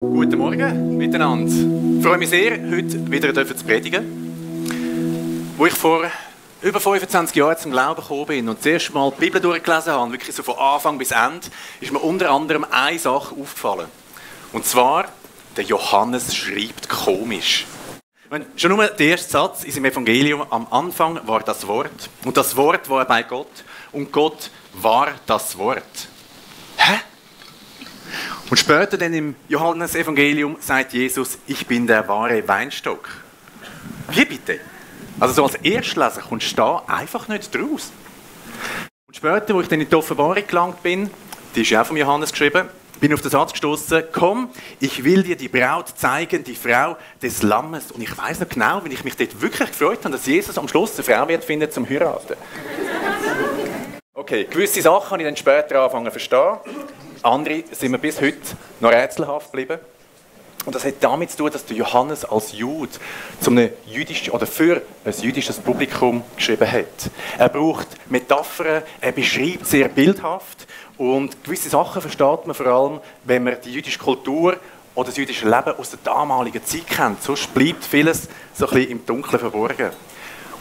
Guten Morgen miteinander. Ich freue mich sehr, heute wieder zu predigen. Wo ich vor über 25 Jahren zum Glauben gekommen bin und das erste Mal die Bibel durchgelesen habe, wirklich so von Anfang bis Ende, ist mir unter anderem eine Sache aufgefallen. Und zwar, der Johannes schreibt komisch. Schon nur der erste Satz ist im Evangelium: Am Anfang war das Wort und das Wort war bei Gott und Gott war das Wort. Hä? Und später dann im Johannes-Evangelium sagt Jesus: Ich bin der wahre Weinstock. Wie bitte? Also so als Erstleser kommst du da einfach nicht raus. Und später, wo ich dann in die Offenbarung gelangt bin, die ist ja auch von Johannes geschrieben, bin auf den Satz gestoßen: Komm, ich will dir die Braut zeigen, die Frau des Lammes. Und ich weiss noch genau, wenn ich mich dort wirklich gefreut habe, dass Jesus am Schluss eine Frau wird finden zum Heiraten. Okay, gewisse Sachen habe ich dann später angefangen zu verstehen. Andere sind mir bis heute noch rätselhaft geblieben. Und das hat damit zu tun, dass der Johannes als Jude für ein jüdisches Publikum geschrieben hat. Er braucht Metaphern, er beschreibt sehr bildhaft und gewisse Sachen versteht man vor allem, wenn man die jüdische Kultur oder das jüdische Leben aus der damaligen Zeit kennt. Sonst bleibt vieles so ein bisschen im Dunkeln verborgen.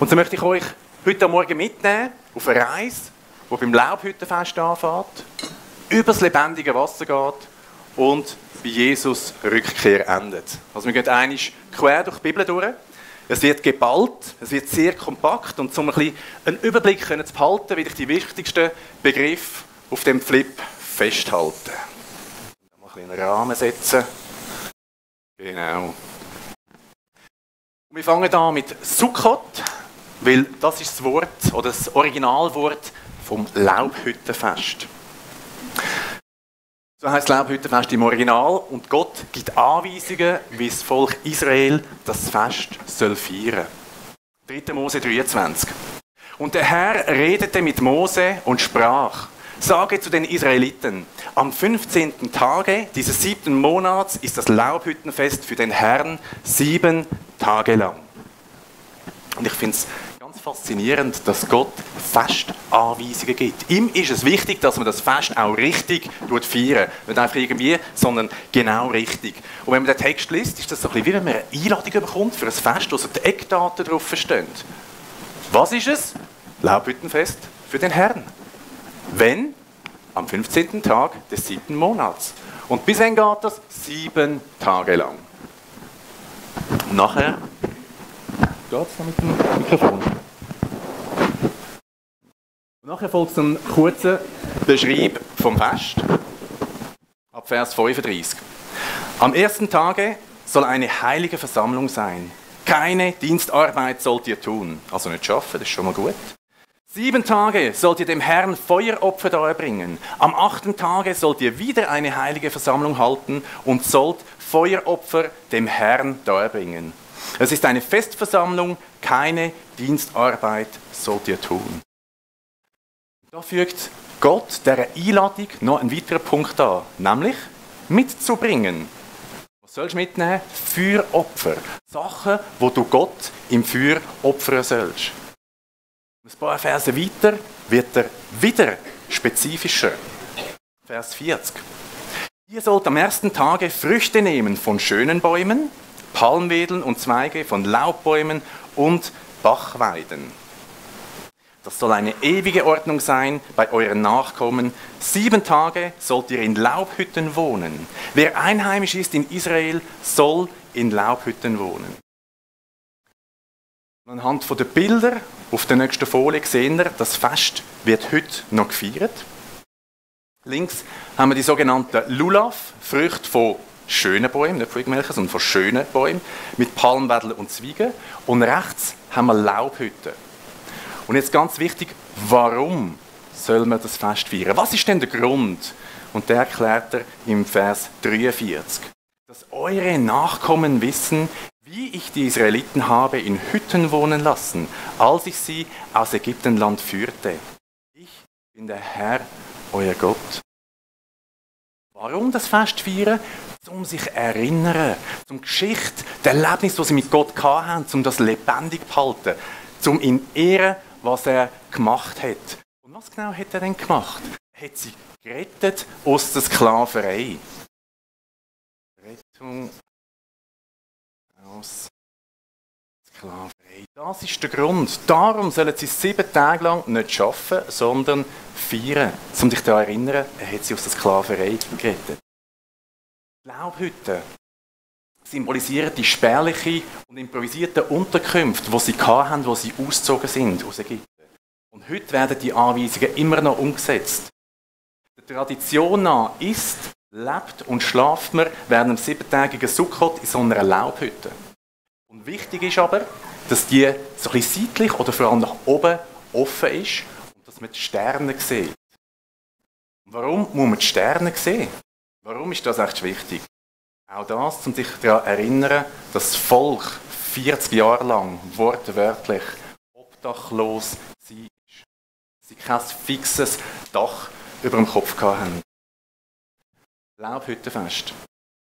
Und so möchte ich euch heute Morgen mitnehmen auf eine Reise, die beim Laubhüttenfest anfängt, über das lebendige Wasser geht und bei Jesus Rückkehr endet. Also wir gehen einmal quer durch die Bibel durch. Es wird geballt, es wird sehr kompakt und um ein bisschen einen Überblick zu behalten, will ich die wichtigsten Begriffe auf dem Flip festhalten. Mal ein bisschen einen Rahmen setzen. Genau. Und wir fangen an mit Sukkot, weil das ist das Wort oder das Originalwort vom Laubhüttenfest. So heisst Laubhüttenfest im Original und Gott gibt Anweisungen, wie das Volk Israel das Fest soll feiern. 3. Mose 23. Und der Herr redete mit Mose und sprach: Sage zu den Israeliten, am 15. Tage dieses 7. Monats ist das Laubhüttenfest für den Herrn 7 Tage lang. Und ich finde es ganz faszinierend, dass Gott Festanweisungen gibt. Ihm ist es wichtig, dass man das Fest auch richtig feiern. Nicht einfach irgendwie, sondern genau richtig. Und wenn man den Text liest, ist das so ein bisschen wie wenn man eine Einladung bekommt für ein Fest, wo so die Eckdaten drauf stehen. Was ist es? Laubhüttenfest für den Herrn. Wenn? Am 15. Tag des 7. Monats. Und bis wann geht das? 7 Tage lang. Und nachher geht es noch mit dem Mikrofon. Und nachher folgt ein kurzer Beschreib vom Fest. Ab Vers 35. Am ersten Tage soll eine heilige Versammlung sein. Keine Dienstarbeit sollt ihr tun. Also nicht arbeiten, das ist schon mal gut. 7 Tage sollt ihr dem Herrn Feueropfer darbringen. Am 8. Tage sollt ihr wieder eine heilige Versammlung halten und sollt Feueropfer dem Herrn darbringen. Es ist eine Festversammlung, keine Dienstarbeit sollt ihr tun. Da fügt Gott der Einladung noch einen weiteren Punkt an, nämlich mitzubringen. Was sollst du mitnehmen? Feueropfer. Sachen, die du Gott im Feuer opfern sollst. Ein paar Verse weiter wird er wieder spezifischer. Vers 40. Ihr sollt am ersten Tage Früchte nehmen von schönen Bäumen, Palmwedeln und Zweige von Laubbäumen und Bachweiden. Das soll eine ewige Ordnung sein bei euren Nachkommen. 7 Tage sollt ihr in Laubhütten wohnen. Wer einheimisch ist in Israel, soll in Laubhütten wohnen. Anhand der Bilder auf der nächsten Folie sehen wir, das Fest wird heute noch gefeiert. Links haben wir die sogenannten Lulav, Früchte von schönen Bäumen, nicht von irgendwelchen, sondern von schönen Bäumen, mit Palmwedeln und Zweigen. Und rechts haben wir Laubhütten. Und jetzt ganz wichtig, warum soll man das Fest feiern? Was ist denn der Grund? Und der erklärt er im Vers 43. Dass eure Nachkommen wissen, wie ich die Israeliten habe in Hütten wohnen lassen, als ich sie aus Ägyptenland führte. Ich bin der Herr, euer Gott. Warum das Fest feiern? Um sich zu erinnern, um die Geschichte, das Erlebnis, das sie mit Gott hatten, um das lebendig zu halten, um ihn ehren, was er gemacht hat. Und was genau hat er denn gemacht? Er hat sie gerettet aus der Sklaverei. Sklaverei. Das ist der Grund. Darum sollen sie 7 Tage lang nicht arbeiten, sondern feiern. Um dich daran zu erinnern, er hat sie aus der Sklaverei gerettet. Die Laubhütten symbolisieren die spärlichen und improvisierten Unterkünfte, die sie hatten, wo sie ausgezogen sind aus Ägypten. Und heute werden die Anweisungen immer noch umgesetzt. Der Tradition nach isst, lebt und schlaft man während einem 7-tägigen Sukkot in so einer Laubhütte. Und wichtig ist aber, dass die so ein bisschen seitlich oder vor allem nach oben offen ist und dass man die Sterne sieht. Warum muss man die Sterne sehen? Warum ist das echt wichtig? Auch das, um sich daran zu erinnern, dass das Volk 40 Jahre lang wortwörtlich obdachlos war. Sie kein fixes Dach über dem Kopf hatten. Laubhüttenfest.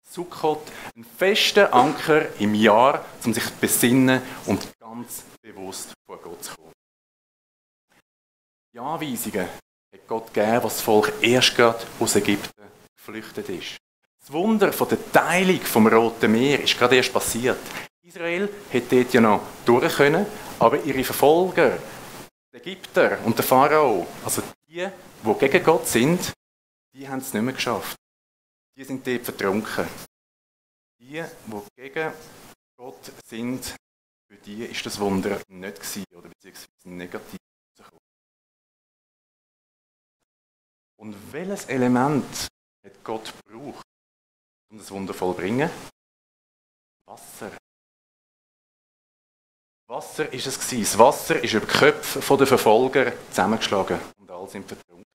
Sukkot, ein fester Anker im Jahr, um sich zu besinnen und ganz bewusst vor Gott zu kommen. Die Anweisungen hat Gott gegeben, was das Volk erst gerade aus Ägypten geflüchtet ist. Das Wunder von der Teilung vom Roten Meer ist gerade erst passiert. Israel hätte dort ja noch durch können, aber ihre Verfolger, die Ägypter und der Pharao, also die gegen Gott sind, die haben es nicht mehr geschafft. Die sind dort vertrunken. Die gegen Gott sind, für die ist das Wunder nicht gewesen, oder beziehungsweise negativ gekommen. Und welches Element hat Gott gebraucht, um das Wunder vollbringen? Wasser. Wasser ist es gewesen. Das Wasser ist über die Köpfe der Verfolger zusammengeschlagen und alle sind vertrunken.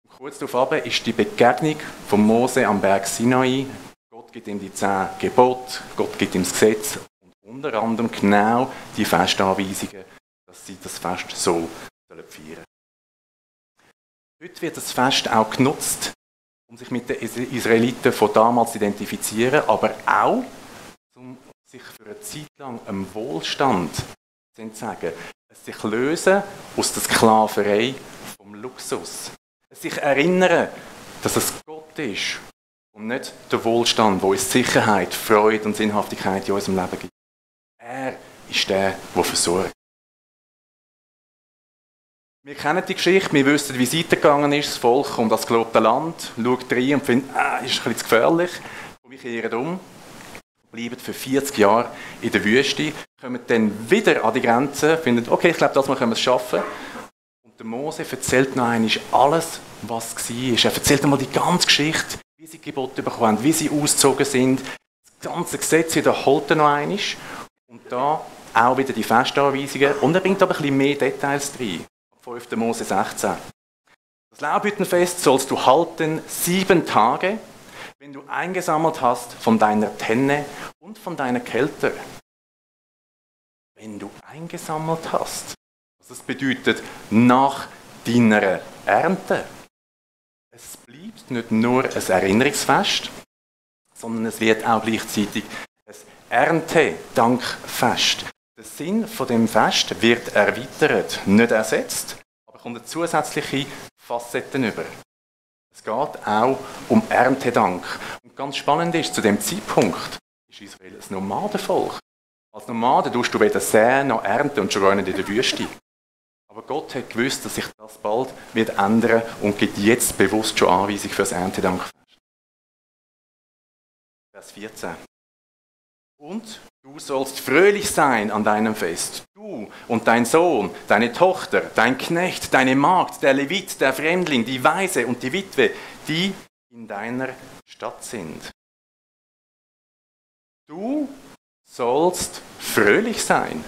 Und kurz darauf ist die Begegnung von Mose am Berg Sinai. Gott gibt ihm die 10 Gebote, Gott gibt ihm das Gesetz und unter anderem genau die Festanweisungen, dass sie das Fest so feiern sollen. Heute wird das Fest auch genutzt, um sich mit den Israeliten von damals zu identifizieren, aber auch, um sich für eine Zeit lang einem Wohlstand zu entsagen, sich lösen aus der Sklaverei vom Luxus, sich erinnern, dass es Gott ist und nicht der Wohlstand, der uns Sicherheit, Freude und Sinnhaftigkeit in unserem Leben gibt. Er ist der versorgt. Wir kennen die Geschichte, wir wissen, wie es weitergegangen ist. Das Volk kommt das gelobte Land, schaut rein und findet, ist ein bisschen zu gefährlich. Und wir kehren um, bleiben für 40 Jahre in der Wüste, kommen dann wieder an die Grenze, finden, okay, ich glaube, das können wir es schaffen. Und der Mose erzählt noch einmal alles, was war. Er erzählt einmal die ganze Geschichte, wie sie Gebote bekommen haben, wie sie ausgezogen sind. Das ganze Gesetz wiederholt er noch einmal. Und da auch wieder die Festanweisungen. Und er bringt aber ein bisschen mehr Details rein. 5. Mose 16. Das Laubhüttenfest sollst du halten 7 Tage, wenn du eingesammelt hast von deiner Tenne und von deiner Kelter. Wenn du eingesammelt hast. Das bedeutet nach deiner Ernte. Es bleibt nicht nur ein Erinnerungsfest, sondern es wird auch gleichzeitig ein Erntedankfest. Der Sinn von dem Fest wird erweitert, nicht ersetzt, aber kommt eine zusätzliche Facette über. Es geht auch um Erntedank. Und ganz spannend ist, zu dem Zeitpunkt ist Israel ein Nomadenvolk. Als Nomaden tust du weder säen noch ernten und schon gar nicht in der Wüste. Aber Gott hat gewusst, dass sich das bald wird ändern und gibt jetzt bewusst schon Anweisung für das Erntedankfest. Vers 14. Und du sollst fröhlich sein an deinem Fest, du und dein Sohn, deine Tochter, dein Knecht, deine Magd, der Levit, der Fremdling, die Waise und die Witwe, die in deiner Stadt sind. Du sollst fröhlich sein.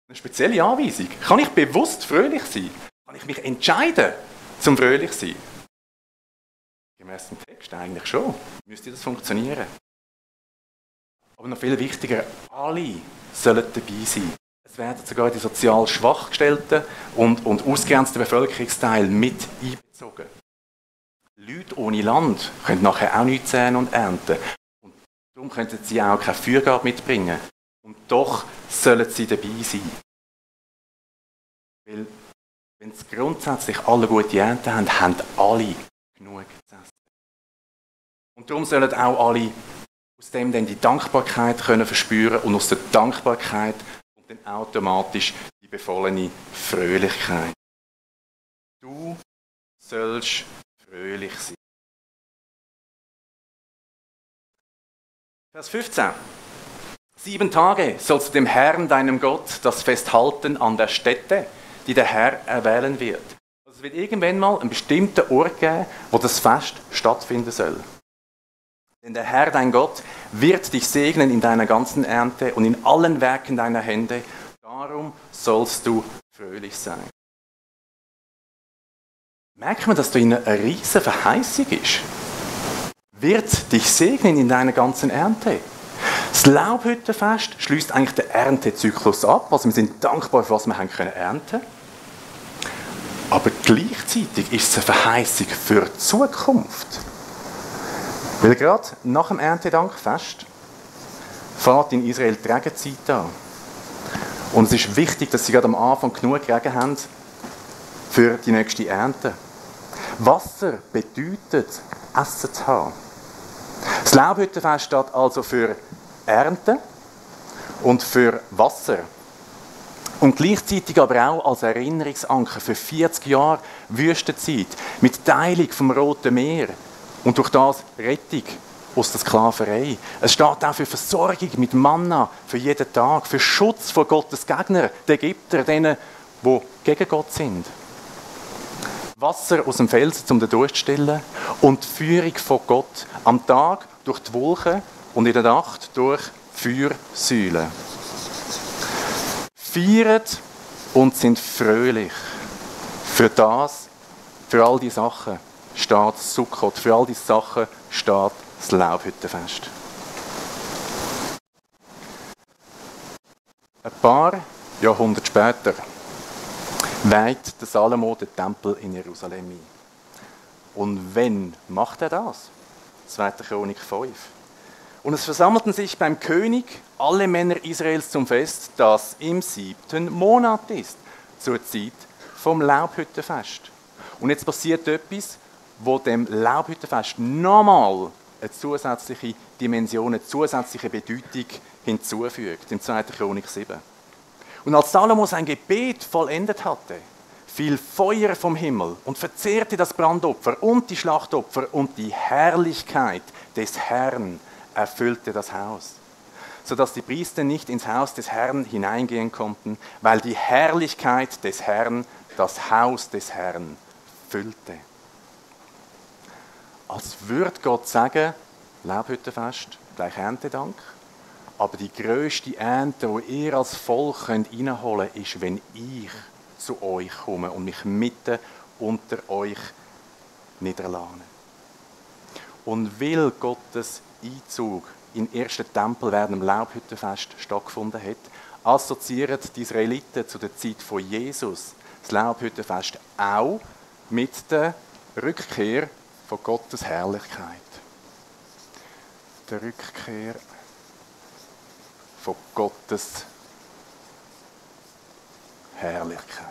Eine spezielle Anweisung. Kann ich bewusst fröhlich sein? Kann ich mich entscheiden, zum fröhlich zu sein? Gemäss dem Text eigentlich schon. Müsste das funktionieren. Aber noch viel wichtiger, alle sollen dabei sein. Es werden sogar die sozial Schwachgestellten und ausgrenzten Bevölkerungsteile mit einbezogen. Leute ohne Land können nachher auch nichts säen und ernten. Und darum könnten sie auch keine Fürgabe mitbringen. Und doch sollen sie dabei sein. Weil, wenn sie grundsätzlich alle gute Ernte haben, haben alle genug zu essen. Und darum sollen auch alle aus dem dann die Dankbarkeit können verspüren und aus der Dankbarkeit kommt dann automatisch die befohlene Fröhlichkeit. Du sollst fröhlich sein. Vers 15. 7 Tage sollst du dem Herrn, deinem Gott, das Fest halten an der Stätte, die der Herr erwählen wird. Also es wird irgendwann mal einen bestimmten Ort geben, wo das Fest stattfinden soll. Denn der Herr, dein Gott, wird dich segnen in deiner ganzen Ernte und in allen Werken deiner Hände. Darum sollst du fröhlich sein. Merkt man, dass da eine riesige Verheißung ist? Wird dich segnen in deiner ganzen Ernte. Das Laubhüttenfest schließt eigentlich den Erntezyklus ab. Also wir sind dankbar für was wir ernten können. Aber gleichzeitig ist es eine Verheißung für die Zukunft. Weil gerade nach dem Erntedankfest fängt in Israel die Regenzeit an. Und es ist wichtig, dass sie gerade am Anfang genug Regen haben für die nächste Ernte. Wasser bedeutet, Essen zu haben. Das Laubhüttenfest steht also für Ernte und für Wasser. Und gleichzeitig aber auch als Erinnerungsanker für 40 Jahre Wüstenzeit mit Teilung vom Roten Meer. Und durch das Rettung aus der Sklaverei. Es steht auch für Versorgung mit Manna für jeden Tag, für Schutz vor Gottes Gegner, den Ägypter, denen, die gegen Gott sind. Wasser aus dem Felsen, um den Durst zu stillen und die Führung von Gott am Tag durch die Wolken und in der Nacht durch Feuersäulen. Feiert und sind fröhlich. Für das, für all diese Sachen steht Sukkot, für all diese Sachen steht das Laubhüttenfest. Ein paar Jahrhunderte später weiht der Salomo den Tempel in Jerusalem ein. Und wann macht er das? 2. Chronik 5. Und es versammelten sich beim König alle Männer Israels zum Fest, das im 7. Monat ist, zur Zeit vom Laubhüttenfest. Und jetzt passiert etwas, wo dem Laubhüttenfest nochmal eine zusätzliche Dimension, eine zusätzliche Bedeutung hinzufügt, im 2. Chronik 7. Und als Salomo sein Gebet vollendet hatte, fiel Feuer vom Himmel und verzehrte das Brandopfer und die Schlachtopfer und die Herrlichkeit des Herrn erfüllte das Haus, sodass die Priester nicht ins Haus des Herrn hineingehen konnten, weil die Herrlichkeit des Herrn das Haus des Herrn füllte. Als würde Gott sagen, Laubhüttenfest, gleich Erntedank, aber die grösste Ernte, die ihr als Volk reinholen könnt, ist, wenn ich zu euch komme und mich mitten unter euch niederlasse. Und weil Gottes Einzug in den ersten Tempel während dem Laubhüttenfest stattgefunden hat, assoziieren die Israeliten zu der Zeit von Jesus das Laubhüttenfest auch mit der Rückkehr von Gottes Herrlichkeit. Der Rückkehr von Gottes Herrlichkeit.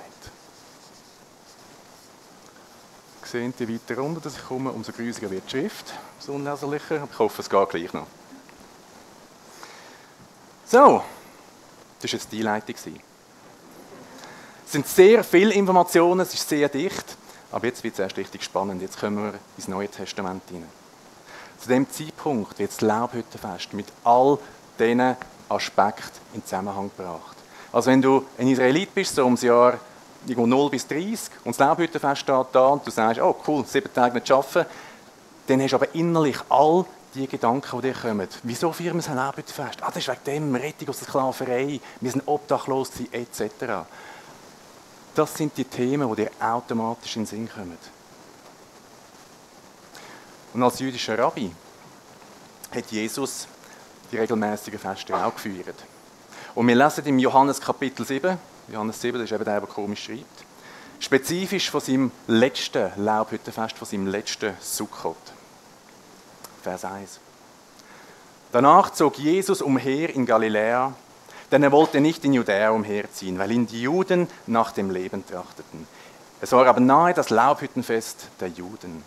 Sehen Sie weiter runter, dass ich komme, umso grüsiger wird die Schrift, so unnäserlicher. Ich hoffe, es geht gleich noch. So, das war jetzt die Einleitung. Es sind sehr viele Informationen, es ist sehr dicht, aber jetzt wird es erst richtig spannend. Jetzt kommen wir ins Neue Testament hinein. Zu dem Zeitpunkt wird das Laubhüttenfest mit all diesen Aspekten in Zusammenhang gebracht. Also wenn du ein Israelit bist, so ums Jahr 0 bis 30 und das Laubhüttenfest steht da und du sagst, oh cool, 7 Tage nicht arbeiten, dann hast du aber innerlich all die Gedanken, die dir kommen. Wieso feiern wir ein Laubhüttenfest? Das ist wegen dem, Rettung aus der Sklaverei, wir sind obdachlos etc. Das sind die Themen, die dir automatisch in den Sinn kommen. Und als jüdischer Rabbi hat Jesus die regelmäßigen Feste auch gefeiert. Und wir lesen im Johannes Kapitel 7, Johannes 7, das ist eben der komisch schreibt, spezifisch von seinem letzten Laubhüttenfest, von seinem letzten Sukkot. Vers 1. Danach zog Jesus umher in Galiläa, denn er wollte nicht in Judäa umherziehen, weil ihn die Juden nach dem Leben trachteten. Es war aber nahe das Laubhüttenfest der Juden.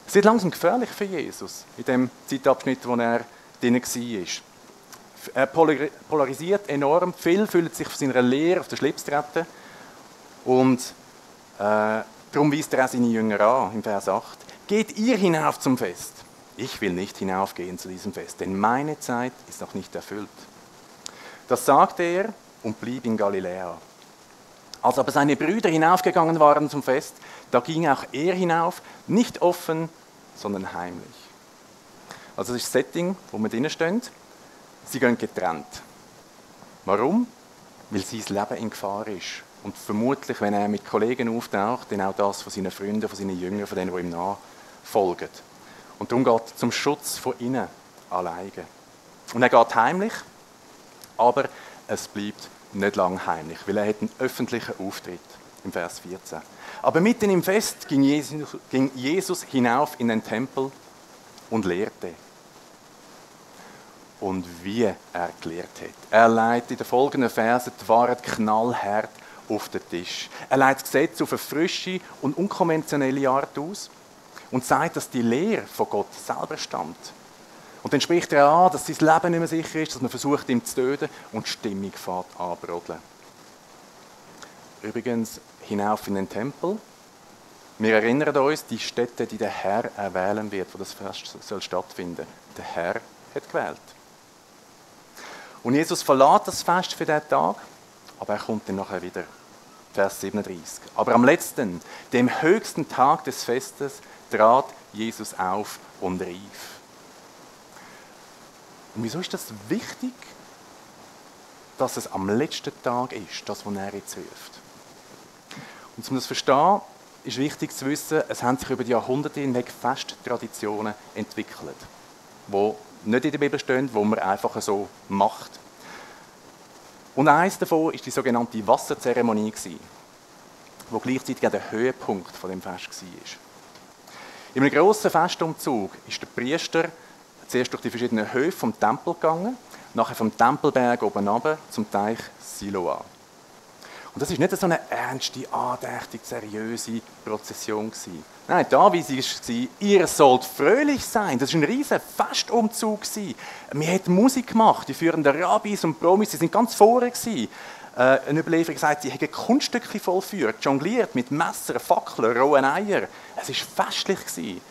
Es wird langsam gefährlich für Jesus, in dem Zeitabschnitt, wo er drin war. Er polarisiert enorm, viele fühlen sich auf seiner Lehre auf den Schlips treten und darum weist er auch seine Jünger an, im Vers 8. Geht ihr hinauf zum Fest? Ich will nicht hinaufgehen zu diesem Fest, denn meine Zeit ist noch nicht erfüllt. Das sagte er und blieb in Galiläa. Als aber seine Brüder hinaufgegangen waren zum Fest, da ging auch er hinauf, nicht offen, sondern heimlich. Also das ist das Setting, wo wir drinnen stehen. Sie gehen getrennt. Warum? Weil sein Leben in Gefahr ist. Und vermutlich, wenn er mit Kollegen auftaucht, dann auch das von seinen Freunden, von seinen Jüngern, von denen, die ihm nachfolgen. Und darum geht er zum Schutz von innen alleine. Und er geht heimlich, aber es bleibt nicht lang heimlich, weil er hat einen öffentlichen Auftritt, im Vers 14. Aber mitten im Fest ging Jesus hinauf in den Tempel und lehrte. Und wie er gelehrt hat. Er legt in den folgenden Versen die Wahrheit knallhart auf den Tisch. Er legt das Gesetz auf eine frische und unkonventionelle Art aus und sagt, dass die Lehre von Gott selber stammt. Und dann spricht er an, dass sein Leben nicht mehr sicher ist, dass man versucht, ihn zu töten und die Stimmung fährt an zu brodeln. Übrigens, hinauf in den Tempel. Wir erinnern uns, die Stätte, die der Herr erwählen wird, wo das Fest soll stattfinden. Der Herr hat gewählt. Und Jesus verlässt das Fest für diesen Tag, aber er kommt dann nachher wieder. Vers 37. Aber am letzten, dem höchsten Tag des Festes, trat Jesus auf und rief. Und wieso ist das wichtig, dass es am letzten Tag ist, das, was er jetzt ruft? Und um das zu verstehen, ist wichtig zu wissen, es haben sich über die Jahrhunderte hinweg Festtraditionen entwickelt, die nicht in der Bibel stehen, die man einfach so macht. Und eines davon war die sogenannte Wasserzeremonie, die gleichzeitig auch der Höhepunkt von dem Fest war. In einem grossen Festumzug ist der Priester zuerst durch die verschiedenen Höfe vom Tempel gegangen, nachher vom Tempelberg oben runter zum Teich Siloa. Und das war nicht so eine ernste, andächtig, seriöse Prozession. Nein, die Anweisung war, ihr sollt fröhlich sein. Das war ein riesiger Festumzug. Wir haben Musik gemacht, die führenden Rabbis und Promis, die waren ganz vorne. Eine Überlieferung sagt, sie haben Kunststücke vollführt, jongliert mit Messern, Fackeln, rohen Eier. Es war festlich.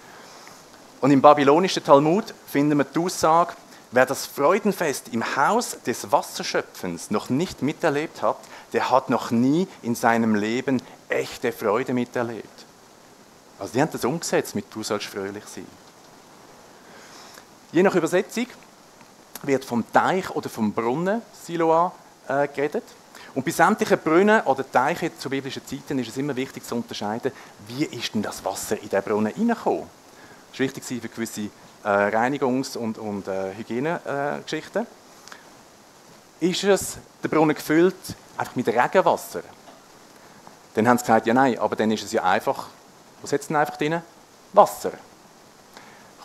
Und im babylonischen Talmud finden wir die Aussage, wer das Freudenfest im Haus des Wasserschöpfens noch nicht miterlebt hat, der hat noch nie in seinem Leben echte Freude miterlebt. Also die haben das umgesetzt mit «Du sollst fröhlich sein». Je nach Übersetzung wird vom Teich oder vom Brunnen Siloa geredet. Und bei sämtlichen Brunnen oder Teichen zu biblischen Zeiten ist es immer wichtig zu unterscheiden, wie ist denn das Wasser in den Brunnen hineingekommen. Das war wichtig für gewisse Reinigungs- und Hygienegeschichten. Ist der Brunnen gefüllt einfach mit Regenwasser? Dann haben sie gesagt, ja nein, aber dann ist es ja einfach, was hat es denn einfach drin? Wasser.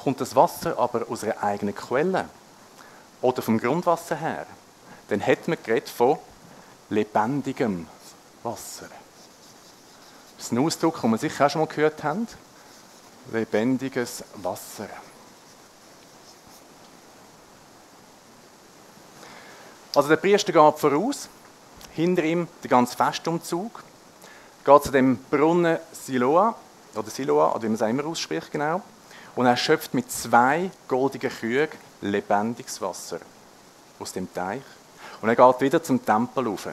Kommt das Wasser aber aus einer eigenen Quelle oder vom Grundwasser her, dann hat man geredet von lebendigem Wasser. Das ist ein Ausdruck, den wir sicher auch schon mal gehört haben. Lebendiges Wasser. Also der Priester geht voraus, hinter ihm der ganze Festumzug, geht zu dem Brunnen Siloa, oder wie man es auch immer ausspricht genau, und er schöpft mit 2 goldigen Krügen lebendiges Wasser aus dem Teich. Und er geht wieder zum Tempel rauf.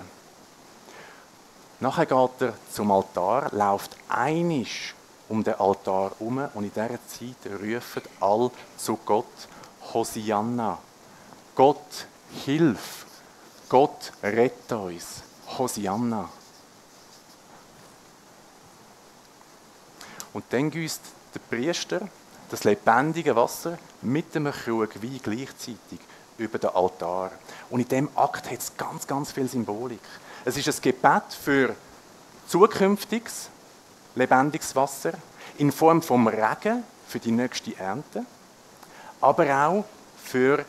Nachher geht er zum Altar, läuft einisch um den Altar herum und in dieser Zeit rufen alle zu Gott Hosianna. Gott, hilf! Gott, rette uns! Hosianna! Und dann gießt der Priester das lebendige Wasser mit einem Krug Wein gleichzeitig über den Altar. Und in diesem Akt hat es ganz, ganz viel Symbolik. Es ist ein Gebet für zukünftiges, lebendiges Wasser in Form vom Regen für die nächste Ernte, aber auch für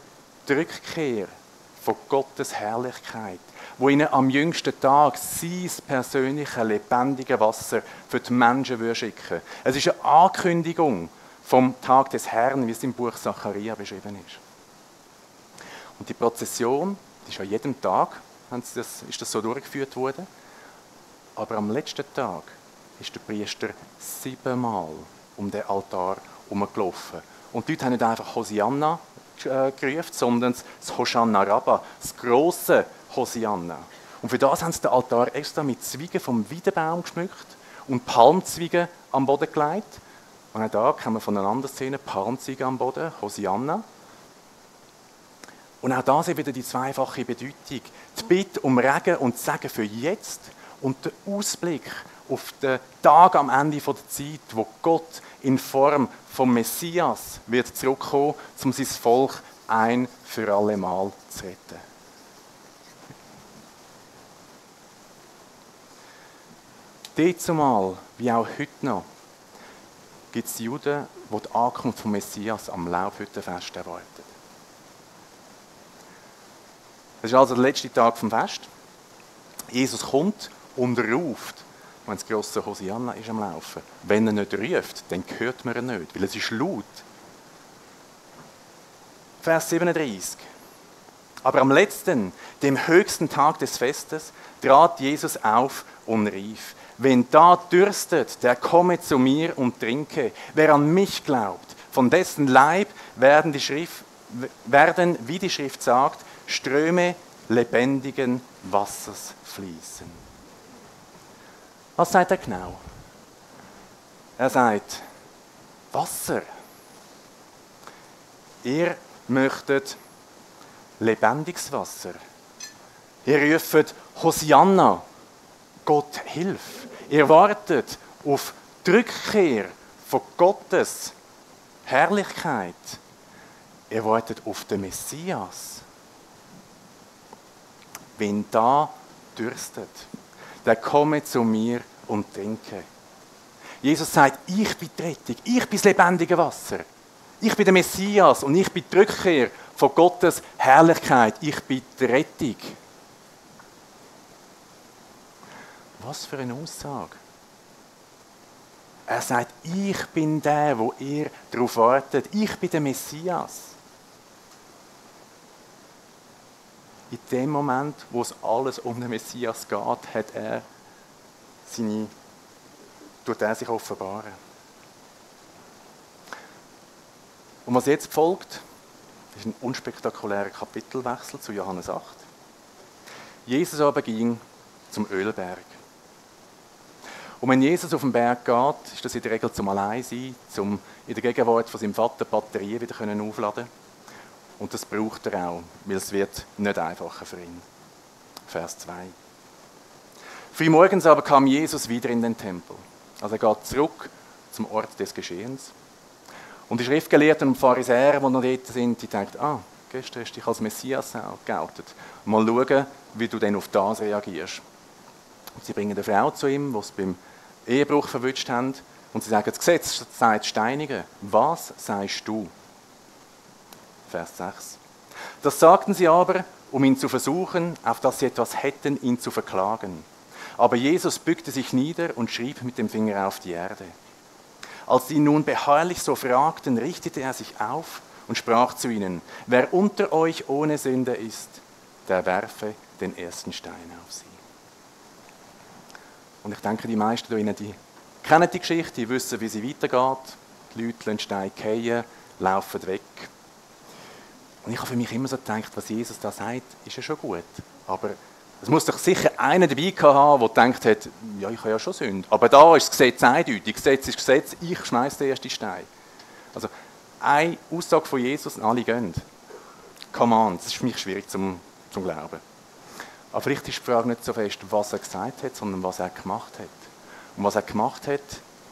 die Rückkehr von Gottes Herrlichkeit, wo ihnen am jüngsten Tag sein persönliches, lebendiges Wasser für die Menschen schicken würde. Es ist eine Ankündigung vom Tag des Herrn, wie es im Buch Zacharia beschrieben ist. Und die Prozession, die ist an jedem Tag, ist das so durchgeführt worden. Aber am letzten Tag ist der Priester 7-mal um den Altar herumgelaufen. Und die Leute haben nicht einfach Hosianna gerufen, sondern das Hosanna Rabba, das grosse Hosianna. Und für das haben sie den Altar extra mit Zweigen vom Weidenbaum geschmückt und Palmzweigen am Boden gelegt. Und auch da kann man voneinander sehen, Palmzweige am Boden, Hosianna. Und auch das ist wieder die zweifache Bedeutung. Die Bitte um Regen und Segen für jetzt und der Ausblick auf den Tag am Ende der Zeit, wo Gott in Form vom Messias wird zurückkommen, um sein Volk ein für alle Mal zu retten. Dazumal, wie auch heute noch, gibt es Juden, die die Ankunft vom Messias am Laubhüttenfest erwarten. Das ist also der letzte Tag vom Fest. Jesus kommt und ruft, wenn das grosse Hosianna ist am Laufen. Wenn er nicht ruft, dann hört man ihn nicht, weil es ist laut. Vers 37. Aber am letzten, dem höchsten Tag des Festes, trat Jesus auf und rief: Wen da dürstet, der komme zu mir und trinke. Wer an mich glaubt, von dessen Leib werden, wie die Schrift sagt, Ströme lebendigen Wassers fließen. Was sagt er genau? Er sagt, Wasser. Ihr möchtet lebendiges Wasser. Ihr ruft Hosianna, Gott hilf. Ihr wartet auf die Rückkehr von Gottes Herrlichkeit. Ihr wartet auf den Messias. Wenn da dürstet, der komme zu mir und trinke. Jesus sagt, ich bin die Rettung, ich bin das lebendige Wasser. Ich bin der Messias und ich bin die Rückkehr von Gottes Herrlichkeit. Ich bin die Rettung. Was für eine Aussage. Er sagt, ich bin der, wo ihr darauf wartet. Ich bin der Messias. In dem Moment, wo es alles um den Messias geht, tut er sich offenbaren. Und was jetzt folgt, ist ein unspektakulärer Kapitelwechsel zu Johannes 8. Jesus aber ging zum Ölberg. Und wenn Jesus auf den Berg geht, ist das in der Regel zum Alleinsein, um in der Gegenwart von seinem Vater Batterien wieder aufladen können. Und das braucht er auch, weil es wird nicht einfacher für ihn. Vers 2. Frühmorgens aber kam Jesus wieder in den Tempel. Also er geht zurück zum Ort des Geschehens. Und die Schriftgelehrten und Pharisäer, die noch dort sind, die denken, gestern hast du dich als Messias geoutet. Mal schauen, wie du denn auf das reagierst. Und sie bringen eine Frau zu ihm, die es beim Ehebruch verwünscht haben. Und sie sagen, das Gesetz sagt steinigen. Was sagst du? Vers 6. Das sagten sie aber, um ihn zu versuchen, auf dass sie etwas hätten, ihn zu verklagen. Aber Jesus bückte sich nieder und schrieb mit dem Finger auf die Erde. Als sie ihn nun beharrlich so fragten, richtete er sich auf und sprach zu ihnen: Wer unter euch ohne Sünde ist, der werfe den ersten Stein auf sie. Und ich denke, die meisten von Ihnen, die kennen die Geschichte, die wissen, wie sie weitergeht. Die Leute lassen Steine fallen, laufen weg. Und ich habe für mich immer so gedacht, was Jesus da sagt, ist ja schon gut. Aber es muss doch sicher einer dabei haben, der gedacht hat, ja, ich habe ja schon Sünde. Aber da ist das Gesetz eindeutig. Gesetz ist Gesetz, ich schmeiße den ersten Stein. Also eine Aussage von Jesus und alle gehen. Come on, das ist für mich schwierig zum Glauben. Aber vielleicht ist die Frage nicht so fest, was er gesagt hat, sondern was er gemacht hat. Und was er gemacht hat,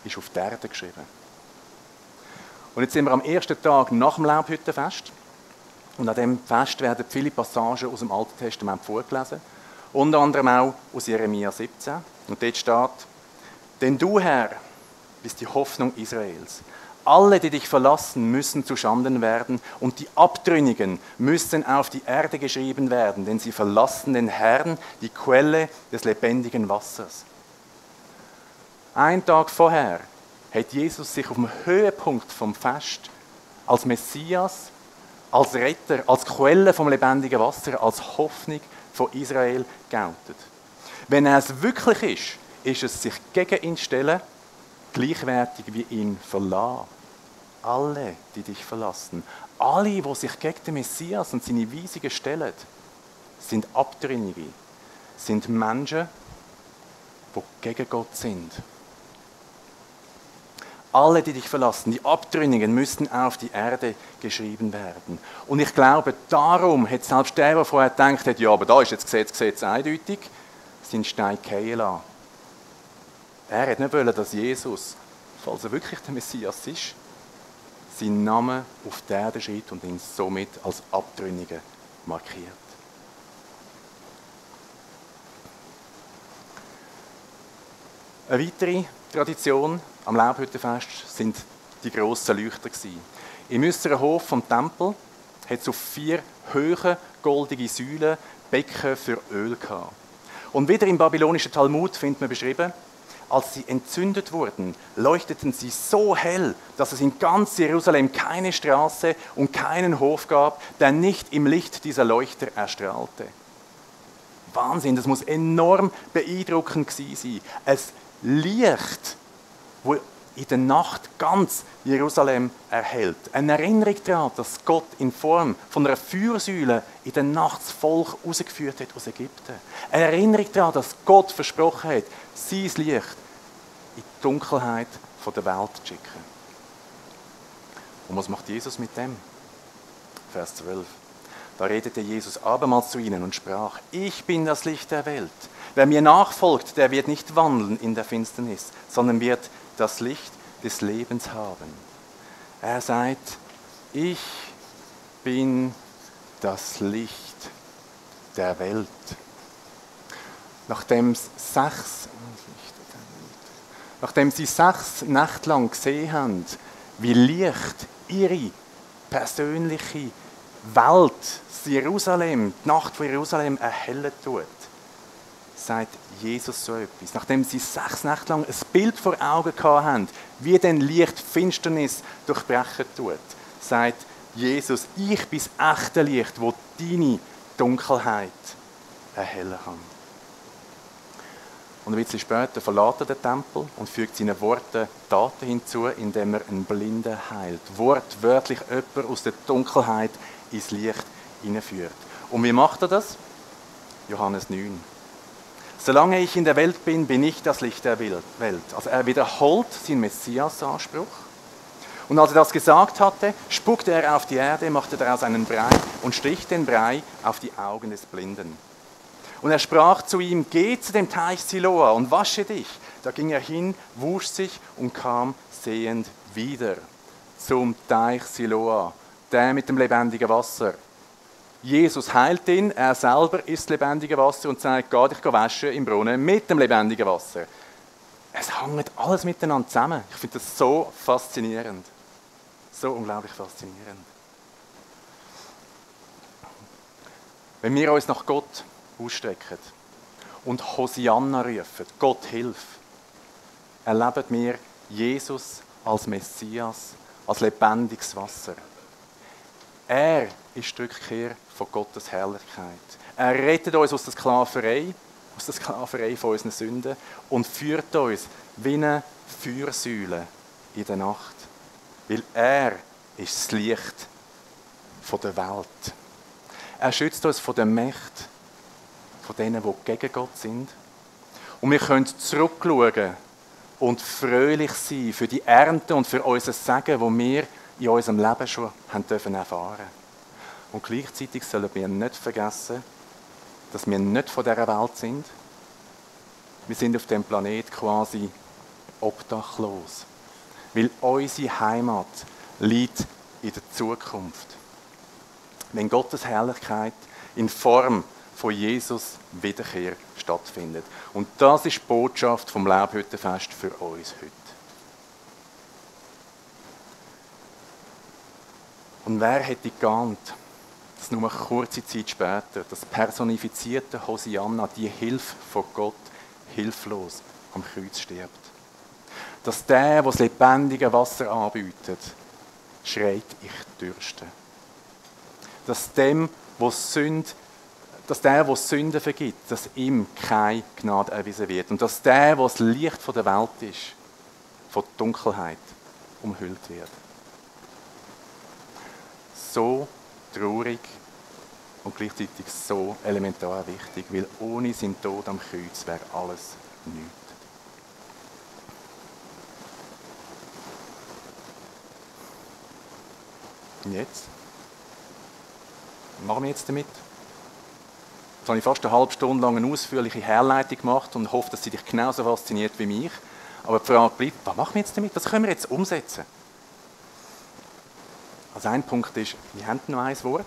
ist auf der Erde geschrieben. Und jetzt sind wir am ersten Tag nach dem Laubhüttenfest. Und an diesem Fest werden viele Passagen aus dem Alten Testament vorgelesen. Unter anderem auch aus Jeremia 17. Und dort steht: Denn du, Herr, bist die Hoffnung Israels. Alle, die dich verlassen, müssen zu Schanden werden, und die Abtrünnigen müssen auf die Erde geschrieben werden, denn sie verlassen den Herrn, die Quelle des lebendigen Wassers. Einen Tag vorher hat Jesus sich auf dem Höhepunkt vom Fest als Messias, als Retter, als Quelle vom lebendigen Wasser, als Hoffnung von Israel geoutet. Wenn er es wirklich ist es sich gegen ihn stellen, gleichwertig wie ihn verlassen. Alle, die dich verlassen, alle, die sich gegen den Messias und seine Weisungen stellen, sind Abtrünnige, sind Menschen, die gegen Gott sind. Alle, die dich verlassen, die Abtrünnigen, müssten auf die Erde geschrieben werden. Und ich glaube, darum hat selbst der vorher gedacht hat, ja, aber da ist jetzt Gesetz eindeutig, seinen Stein fallen lassen. Er hat nicht wollen, dass Jesus, falls er wirklich der Messias ist, seinen Namen auf die Erde schreibt und ihn somit als Abtrünnigen markiert. Eine weitere Tradition am Laubhüttenfest sind die grossen Leuchter gewesen. Im äußeren Hof vom Tempel hat es auf 4 hohe goldige Säulen Becken für Öl gehabt. Und wieder im babylonischen Talmud findet man beschrieben, als sie entzündet wurden, leuchteten sie so hell, dass es in ganz Jerusalem keine Straße und keinen Hof gab, der nicht im Licht dieser Leuchter erstrahlte. Wahnsinn, das muss enorm beeindruckend gewesen sein. Ein Licht, wo in der Nacht ganz Jerusalem erhellt. Eine Erinnerung daran, dass Gott in Form von einer Feuersäule in der Nacht das Volk rausgeführt hat aus Ägypten. Eine Erinnerung daran, dass Gott versprochen hat, sein Licht in die Dunkelheit der Welt zu schicken. Und was macht Jesus mit dem? Vers 12. Da redete Jesus abermals zu ihnen und sprach: Ich bin das Licht der Welt. Wer mir nachfolgt, der wird nicht wandeln in der Finsternis, sondern wird das Licht des Lebens haben. Er sagt: Ich bin das Licht der Welt. Nachdem sie 6 Nächte lang gesehen haben, wie Licht ihre persönliche Welt, Jerusalem, die Nacht von Jerusalem erhellen tut, sagt Jesus so etwas. Nachdem sie 6 Nächte lang ein Bild vor Augen gehabt haben, wie denn Licht Finsternis durchbrechen tut, sagt Jesus: Ich bin das echte Licht, das deine Dunkelheit erhellen kann. Und ein bisschen später verlässt er den Tempel und fügt seinen Worten Taten hinzu, indem er einen Blinden heilt. Wortwörtlich jemanden aus der Dunkelheit ins Licht hineinführt. Und wie macht er das? Johannes 9. Solange ich in der Welt bin, bin ich das Licht der Welt. Also er wiederholt seinen Messias-Anspruch. Und als er das gesagt hatte, spuckte er auf die Erde, machte daraus einen Brei und strich den Brei auf die Augen des Blinden. Und er sprach zu ihm: Geh zu dem Teich Siloa und wasche dich. Da ging er hin, wusch sich und kam sehend wieder zum Teich Siloa, der mit dem lebendigen Wasser. Jesus heilt ihn, er selber ist lebendige Wasser und sagt: Geh dich waschen im Brunnen mit dem lebendigen Wasser. Es hängt alles miteinander zusammen. Ich finde das so faszinierend. So unglaublich faszinierend. Wenn wir uns nach Gott ausstrecken und Hosianna rufen, Gott hilf, erleben wir Jesus als Messias, als lebendiges Wasser. Er ist die Rückkehr von Gottes Herrlichkeit. Er rettet uns aus der Sklaverei von unseren Sünden und führt uns wie eine Feuersäule in der Nacht. Weil er ist das Licht der Welt. Er schützt uns von der Macht von denen, die gegen Gott sind. Und wir können zurückschauen und fröhlich sein für die Ernte und für unser Segen, das wir in unserem Leben schon haben dürfen erfahren. Und gleichzeitig sollen wir nicht vergessen, dass wir nicht von dieser Welt sind. Wir sind auf dem Planet quasi obdachlos, weil unsere Heimat liegt in der Zukunft. Wenn Gottes Herrlichkeit in Form von Jesus Wiederkehr stattfindet. Und das ist die Botschaft vom Laubhüttenfest für uns heute. Und wer hätte geahnt, dass nur eine kurze Zeit später das personifizierte Hosianna, die Hilfe von Gott, hilflos am Kreuz stirbt? dass der das lebendige Wasser anbietet, schreit, ich dürste. Dass der, der Sünden vergibt, dass ihm keine Gnade erwiesen wird. Und dass der das Licht von der Welt ist, von der Dunkelheit umhüllt wird. So traurig und gleichzeitig so elementar wichtig, weil ohne seinen Tod am Kreuz wäre alles nichts. Und jetzt? Was machen wir jetzt damit? Jetzt habe ich fast eine halbe Stunde lang eine ausführliche Herleitung gemacht und hoffe, dass sie dich genauso fasziniert wie mich. Aber die Frage bleibt, was machen wir jetzt damit? Was können wir jetzt umsetzen? Also ein Punkt ist, wir haben noch ein Wort.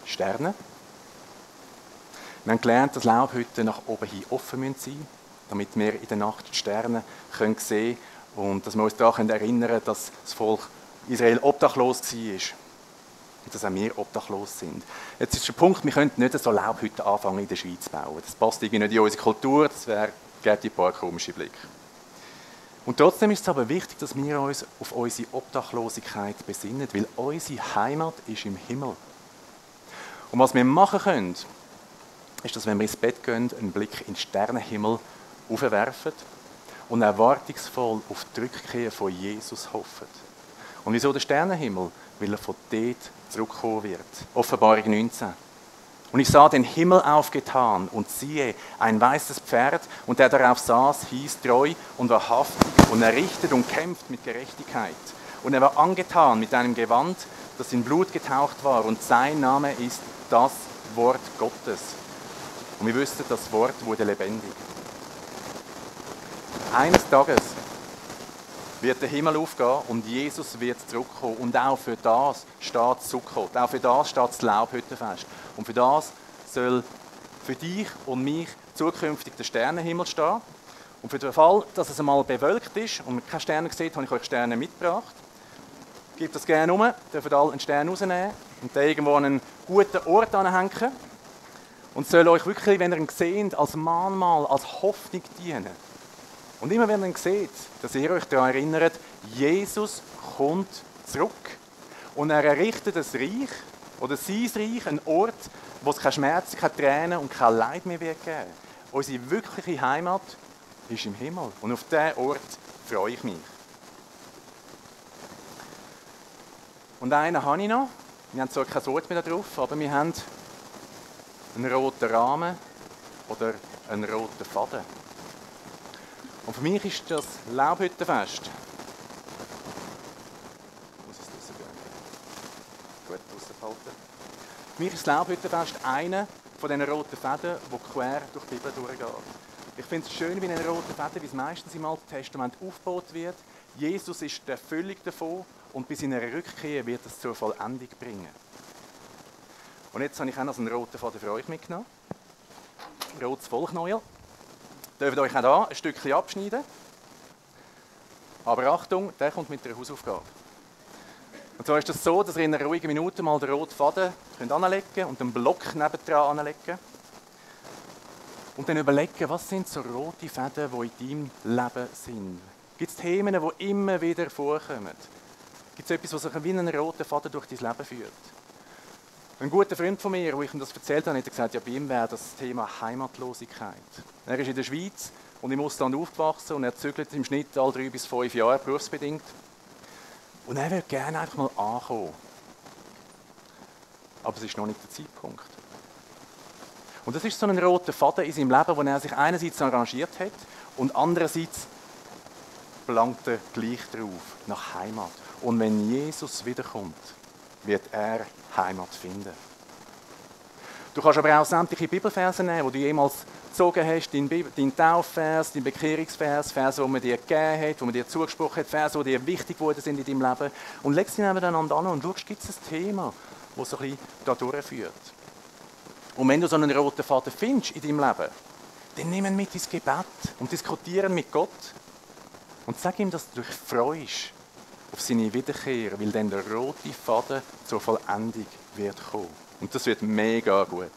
Sterne. Wir haben gelernt, dass Laubhütten nach oben hin offen sein müssen, damit wir in der Nacht die Sterne sehen können und dass wir uns daran erinnern können, dass das Volk Israel obdachlos war und dass auch wir obdachlos sind. Jetzt ist der Punkt, wir können nicht so Laubhütten anfangen in der Schweiz zu bauen. Das passt irgendwie nicht in unsere Kultur, das gäbe ein paar komische Blicke. Und trotzdem ist es aber wichtig, dass wir uns auf unsere Obdachlosigkeit besinnen, weil unsere Heimat ist im Himmel. Und was wir machen können, ist, dass wenn wir ins Bett gehen, einen Blick in den Sternenhimmel aufwerfen und erwartungsvoll auf die Rückkehr von Jesus hoffen. Und wieso der Sternenhimmel? Weil er von dort zurückkommen wird. Offenbarung 19. Und ich sah den Himmel aufgetan und siehe, ein weißes Pferd und der darauf saß, hieß treu und wahrhaftig und er richtet und kämpft mit Gerechtigkeit. Und er war angetan mit einem Gewand, das in Blut getaucht war und sein Name ist das Wort Gottes. Und wir wüssten, das Wort wurde lebendig. Eines Tages wird der Himmel aufgehen und Jesus wird zurückkommen. Und auch für das steht Sukkot. Auch für das steht das Laubhüttenfest. Und für das soll für dich und mich zukünftig der Sternenhimmel stehen. Und für den Fall, dass es einmal bewölkt ist und man keine Sterne sieht, habe ich euch Sterne mitgebracht. Gebt das gerne um, dürft alle einen Stern rausnehmen und den irgendwo an einen guten Ort anhängen. Und soll euch wirklich, wenn ihr ihn seht, als Mahnmal, als Hoffnung dienen. Und immer wenn ihr ihn seht, dass ihr euch daran erinnert, Jesus kommt zurück. Und er errichtet ein Reich, oder sein Reich, einen Ort, wo es keine Schmerzen, keine Tränen und kein Leid mehr wird geben. Unsere wirkliche Heimat ist im Himmel. Und auf diesen Ort freue ich mich. Und einen habe ich noch. Wir haben zwar kein Wort mehr drauf, aber wir haben einen roten Rahmen oder einen roten Faden. Und für mich ist das Laubhüttenfest. Muss ich es draussen gehen? Gut, draussen behalten. Für mich ist das Laubhüttenfest einer von diesen roten Fäden, der quer durch die Bibel durchgeht. Ich finde es schön, wie ein roter Faden, wie es meistens im Alten Testament aufgebaut wird. Jesus ist die Erfüllung davon und bei seiner Rückkehr wird es zur Vollendung bringen. Und jetzt habe ich auch noch einen roten Faden für euch mitgenommen. Rotes Vollknäuel. Ihr dürft euch auch hier ein Stückchen abschneiden. Aber Achtung, der kommt mit der Hausaufgabe. Und zwar ist es das so, dass ihr in einer ruhigen Minute mal den roten Faden anlegen könnt und einen Block nebendran anlegen. Und dann überlegen, was sind so rote Fäden, die in deinem Leben sind. Gibt es Themen, die immer wieder vorkommen? Gibt es etwas, was sich wie einen roten Faden durch dein Leben führt? Ein guter Freund von mir, wo ich ihm das erzählt habe, hat gesagt, ja, bei ihm wäre das Thema Heimatlosigkeit. Er ist in der Schweiz und im Ausland aufgewachsen und er zügelt im Schnitt alle 3 bis 5 Jahre berufsbedingt. Und er würde gerne einfach mal ankommen. Aber es ist noch nicht der Zeitpunkt. Und das ist so ein roter Faden in seinem Leben, wo er sich einerseits arrangiert hat und andererseits belangt er gleich drauf, nach Heimat. Und wenn Jesus wiederkommt, wird er Heimat finden. Du kannst aber auch sämtliche Bibelverse nehmen, die du jemals gezogen hast, deinen Taufvers, deinen Bekehrungsvers, Verse, die man dir gegeben hat, die man dir zugesprochen hat, Verse, die dir wichtig geworden sind in deinem Leben. Und leg sie nebeneinander an und schaust, gibt es ein Thema, das so ein bisschen da durchführt. Und wenn du so einen roten Faden findest in deinem Leben, dann nimm ihn mit ins Gebet und diskutiere mit Gott. Und sag ihm, dass du dich freust auf seine Wiederkehr, weil dann der rote Faden zur Vollendung wird kommen. Und das wird mega gut.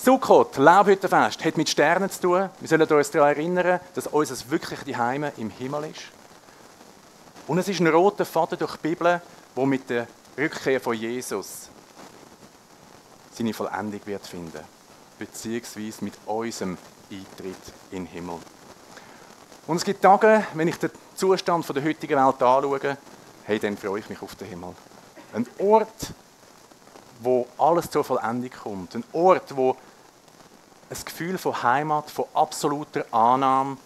Sukkot, Laubhüttenfest, hat mit Sternen zu tun. Wir sollen uns daran erinnern, dass unser wirkliches Zuhause im Himmel ist. Und es ist ein roter Faden durch die Bibel, der mit der Rückkehr von Jesus seine Vollendung wird finden, beziehungsweise mit unserem Eintritt in den Himmel. Und es gibt Tage, wenn ich den Zustand der heutigen Welt anschaue, hey, dann freue ich mich auf den Himmel. Ein Ort, wo alles zur Vollendung kommt. Ein Ort, wo ein Gefühl von Heimat, von absoluter Annahme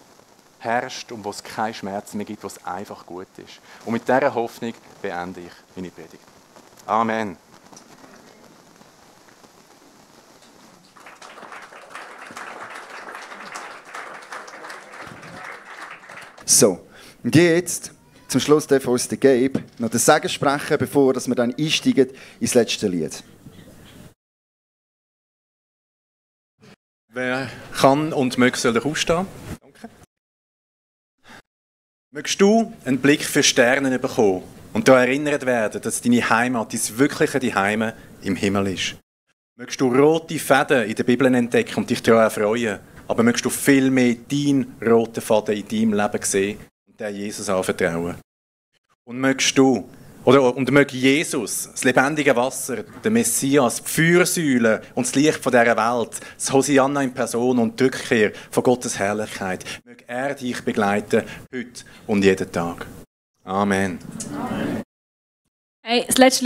herrscht und wo es keinen Schmerz mehr gibt, wo es einfach gut ist. Und mit dieser Hoffnung beende ich meine Predigt. Amen. So, und jetzt zum Schluss darf uns der Gabe noch den Segen sprechen, bevor wir dann einsteigen ins letzte Lied. Wer kann und möge, soll aufstehen. Danke. Mögst du einen Blick für Sterne bekommen und daran erinnert werden, dass deine Heimat, dein wirkliche Zuhause im Himmel ist. Mögst du rote Fäden in der Bibel entdecken und dich daran erfreuen, aber mögst du viel mehr deinen roten Faden in deinem Leben sehen und den Jesus anvertrauen. Und mögst du, und möge Jesus, das lebendige Wasser, der Messias, die Feuersäule und das Licht von dieser Welt, das Hosianna in Person und die Rückkehr von Gottes Herrlichkeit, möge er dich begleiten, heute und jeden Tag. Amen. Hey, das letzte